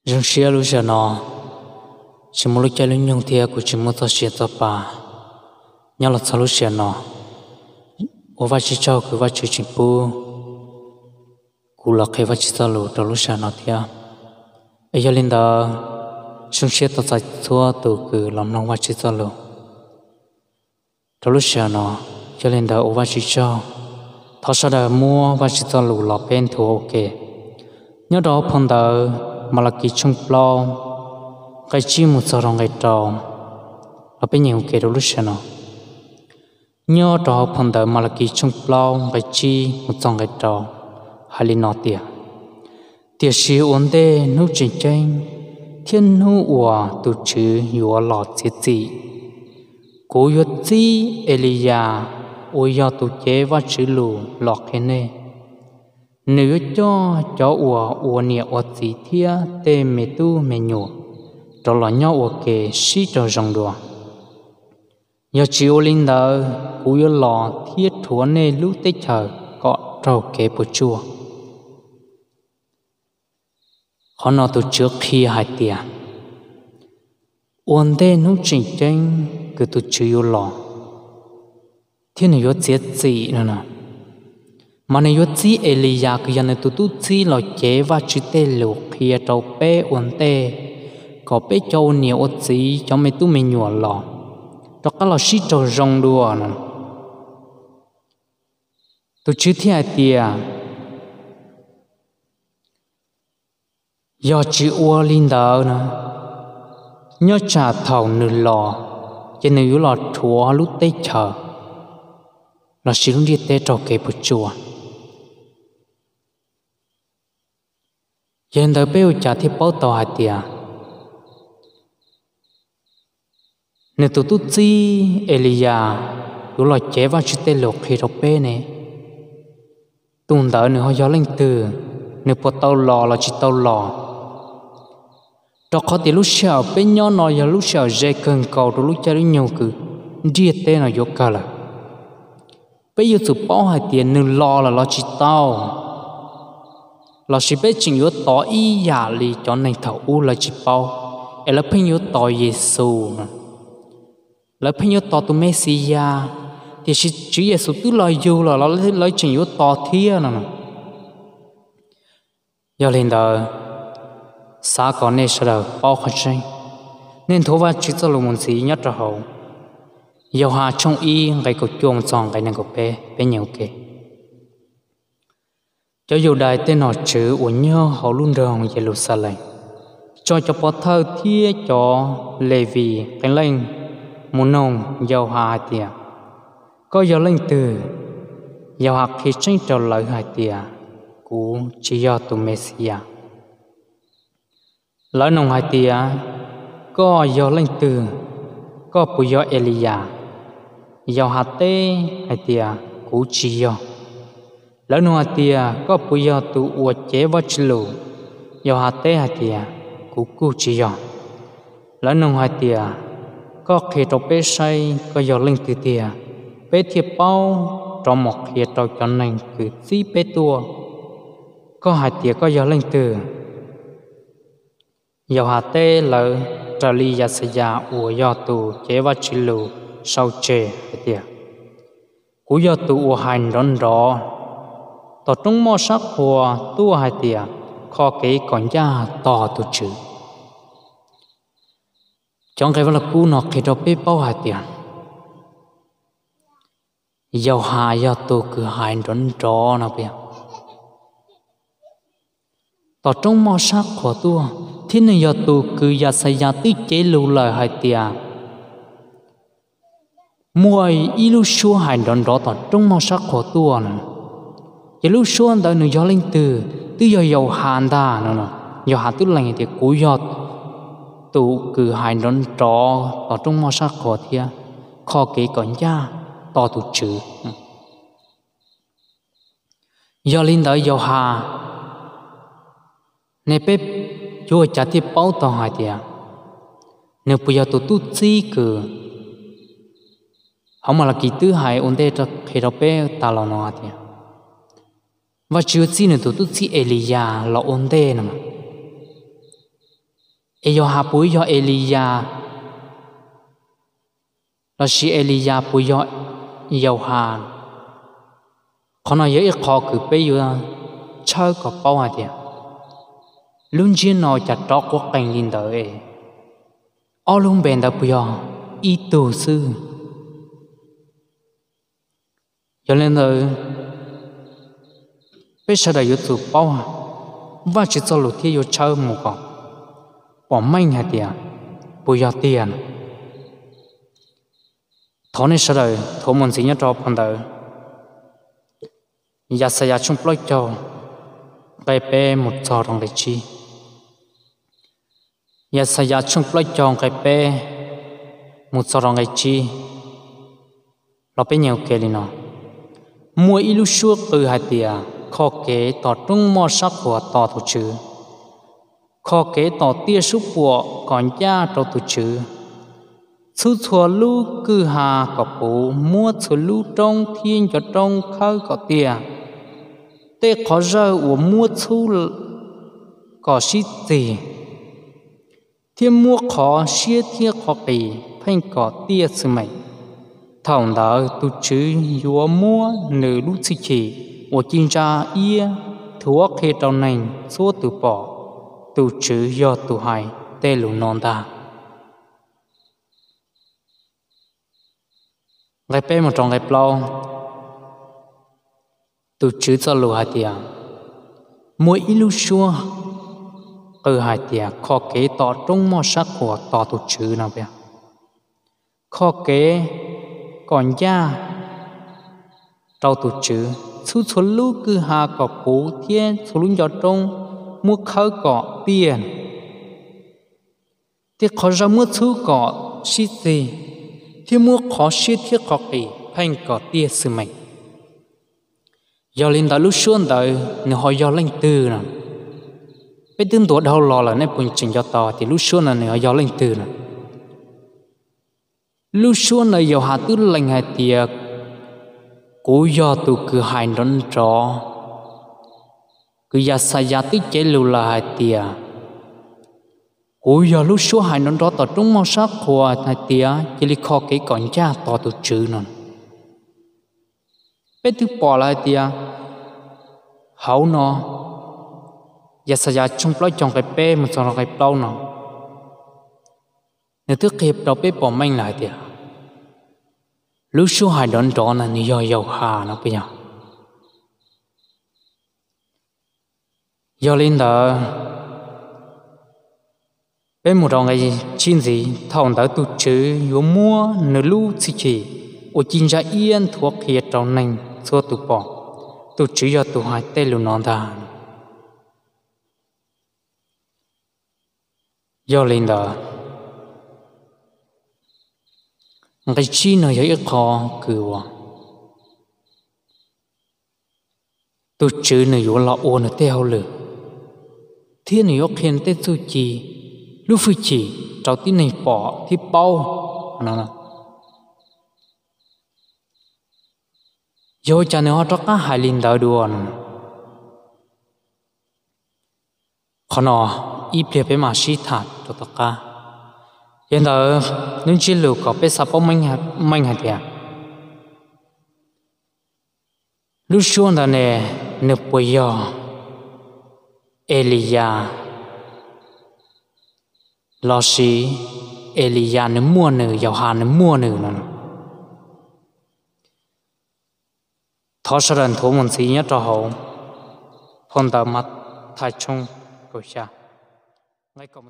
Zoo siab lub sij hawm no tsis muaj lub caij lub nyoog thiab kuv tsis muaj txoj sia txoj pa nyob los txog lub sij hawm no. Ua Vajtswv tsaug kws Vajtswv tseem pub kuv los qhia Vajtswv txoj lus rau lub sij hawm no thiab. Es yog li ntawd, zoo siab tau txais txhua tus kws los mloog Vajtswv txoj lus rau lub sij hawm no. Yog li ntawd ua Vajtswv tsaug. Thov sawv daws muab Vajtswv txoj lus los peb nthuav ua ke. Nyob rau hauv phau ntawv Malakis tshooj plaub nqe tsib mus txog rau nqe rau, los peb nyeem ua ke rau lub sij hawm no. Nyob rau hauv phau ntawv Malakis tshooj plaub nqe tsib mus txog nqe rau, hais li no tias, tiam sis ua ntej hnub tseem ceeb thiab hnub uas tus Tswv yuav los txiav txim, kuv yuav txib Eliyas uas yog tus cev Vajtswv lus los qhia nej. Nws yuav coj cov uas ua niam ua txiv thiab tej me tub me nyuam rov los nyob ua ke sib raug zoo dua. Yog tsis ua li ntawd, kuv yuav los thiab rhuav nej lub teb chaws kom raug kev puas tsuaj. Qhov no tus Tswv qhia hais tias, ua ntej hnub tseem ceeb kws tus Tswv yuav los thiab nws yuav txiav txim no, mas nws yuav txib Eliyas kws yog nws tus tub txib los cev Vajtswv tej lus qhia rau peb ua ntej, kom peb cov ua niam ua txiv cov me tub me nyuam los rov qab los sib raug zoo dua no. Tus Tswv thiaj hais tias, yog tsis ua li ntawd no, nyob tsam thaum nws los, ces nws yuav los rhuav lub teb chaws lossis lub ntiaj teb raug kev puas tsuaj. Yog li ntawd peb ua cas thiaj paub tau hais tias nws tus tub txib Eliyas yuav los cev Vajtswv tej lus qhia rau peb ne? Tus ntawd nws ho yog leej twg? Nws puas tau los los tsis tau los? Rau qhov tias lub sij hawm peb nyob no yog lub sij hawm ze kawg nkaus rau lub caij lub nyoog kws ntiaj teb no yuav kawg lawm. Peb yuav tsum paub hais tias nws los lawm los tsis tau, lossis peb tseem yuav tos ib yam li cov neeg thaum ub lawv tsis paub, es lawv pheej yuav tos Yexus, lawv pheej yuav tos tus Mexiyas, tiam sis Tswv Yexus twb los yug lawm los lawv tseem yuav tos thiab no. Yog li ntawd, xav kom nej sawv daws paub qhov tseeb, nej nthuav Vajtswv txoj lus mus ntxiv nyob rau hauv Yauhas tshooj ib nqe kaum cuaj mus txog nqe nees nkaum peb, peb nyeem ua ke. Cov Yudais tej nom tswv uas nyob hauv lub nroog Yeluxalees tso cov pov thawj thiab cov Levis qee leej mus noog Yauhas hais tias, koj yog leej twg? Yauhas qhia tseeb rau lawv hais tias, kuv tsis yog tus Mexiyas. Lawv noog hais tias, koj yog leej twg? Koj puas yog Eliyas? Yauhas teb hais tias, kuv tsis yog. Lawv noog hais tias, koj puas yog tus uas cev Vajtswv lus? Yauhas teb hais tias, kuv kuj tsis yog. Lawv noog hais tias, koj qhia rau peb saib koj yog leej twg tiag, peb thiaj paub rov mus qhia rau cov neeg kws txib peb tuaj, koj hais tias koj yog leej twg? Yauhas teb lawv raws li Yaxayas uas yog tus cev Vajtswv lus sau tseg hais tias, kuv yog tus uas hais nrov nrov tom roob moj sab qhua tuaj hais tias, kho kev kom ncaj tos tus Tswv. Cov nqe Vaj Lug Kub no qhia rau peb paub hais tias Yauhas yog tus kws hais nrov nrov no, tom roob moj sab qhua tuaj, thiab nws yog tus kws Yaxayas twb cev lus lawm hais tias, muaj ib lub suab hais nrov nrov tom roob moj sab qhua tuaj no. Ces lub suab ntawd nws yog leej twg? Twb yog Yauhas ntag no. Yauhas twb lees tias, kuv yog tus kws hais nrov nrov tom roob moj sab qhua thiab kho kev kom ncaj tos tus Tswv. Yog li ntawd Yauhas ne, peb yuav ua cas thiaj paub tau hais tias nws puas yog tus tub txib kws hauv Malakis twb hais ua ntej qhia rau peb tas los no hais tias Vajtswv yuav txib nws tus tub txib Eliyas los ua ntej no. Es Yauhas puas yog Eliyas, lossis Eliyas puas yog Yauhas? Qhov no yog ib qho kws peb yuav tshawb kom paub hais tias lub ntsiab no cas rov quav qees li ntawd es ob lub npe ntawd puas yog ib tug xwb. Yog li ntawd, peb sawv daws yuav tsum paub Vajtswv txoj lus thiab yuav tshawb mus kom pom meej hais tias puas yog tiag no. Thov nej sawv daws nthuav mus ntxiv nyob rau phau ntawv Yaxayas tshooj plaub caug nqe peb mus txog rau nqe tsib. Yaxayas tshooj plaub caug nqe peb mus txog rau nqe tsib los peb nyeem ua ke li no: Muaj ib lub suab qw hais tias, kho kev tom roob moj sab qhua tos tus Tswv, kho kev tom tiaj sub puam kom ncaj rau tus Tswv. Txhub txhua lub kwj ha kom puv, muab txhua lub roob thiab nco roob khawb kom tiaj. Tej qhov zawj uas muab txhub kom sib txig, thiab muab qhov siab thiab qhov qis pheej kom tiaj xwm meem. Thaum ntawd tus Tswv yuav muab nws lub txhij chim uas ci ntsa iab nthuav qhia rau neeg txhua tus pom. Tus Tswv yog tus hais tej lus no ntag. Nqe peb mus rau nqe plaub, tus Tswv txoj lus hais tias, muaj ib lub suab qw hais tias, kho kev tom roob moj sab qhua tos tus Tswv no. Kho kev kom ncaj rau tus Tswv, txhub txhua lub kwj ha kom puv thiab txhua lub nco roob muab khawb kom tiaj. Tej qhov zawj muab txhub kom sib txig, thiab muab qhov siab thiab qhov qis pheej kom tiaj xwm meem. Yog li ntawd lub suab ntawd nws ho yog leej twg no? Peb twb ntuas dhau los lawm, nej puas tseem nco tau tias lub suab ntawd nws ho yog leej twg no? Lub suab ntawd Yauhas twb lees hais tias, kuv yog tus kws hais nrov nrov. Kws Yaxayas twb cev lus lawm hais tias, kuv yog lub suab hais nrov nrov tom roob moj sab qhua hais tias, cia li kho kev kom ncaj tos tus Tswv no. Peb twb pom lawm hais tias hauv no, Yaxayas tshooj plaub caug nqe peb mus txog rau nqe plaub no, nws twb qhia rau peb pom meej lawm hais tias lub suab hais nrov nrov no nws yog Yauhas no puas yog? Yog li ntawd, peb mus rau nqe tsib ntxiv, thaum ntawd tus Tswv yuav muab nws lub txhij chim uas ci ntsa iab nthuav qhia rau neeg txhua tus pom. Tus Tswv yog tus hais tej lus no ntag. Yog li ntawd, nqe tsib no yog ib qho kws uas tus Tswv nws yuav los ua nws tej hauj lwm, thiab nws yuav qhia nws tej txuj ci, lub hwj chim rau tib neeg pom thiab paub. Yog ua cas nws ho rov qab hais li ntawd dua? Qhov no ib pliag peb mam sib tham rau tom qab. Yog li ntawd, lub ntsiab lus kom peb xav paub meej hais tias lub suab ntawd ne, nws puas yog Eliyas, lossis Eliyas nws muaj nws, Yauhas nws muaj nws no? Thov sawv daws nthuav mus ntxiv nyob rau hauv phau ntawv Mathais tshooj kaum xya, nqe kaum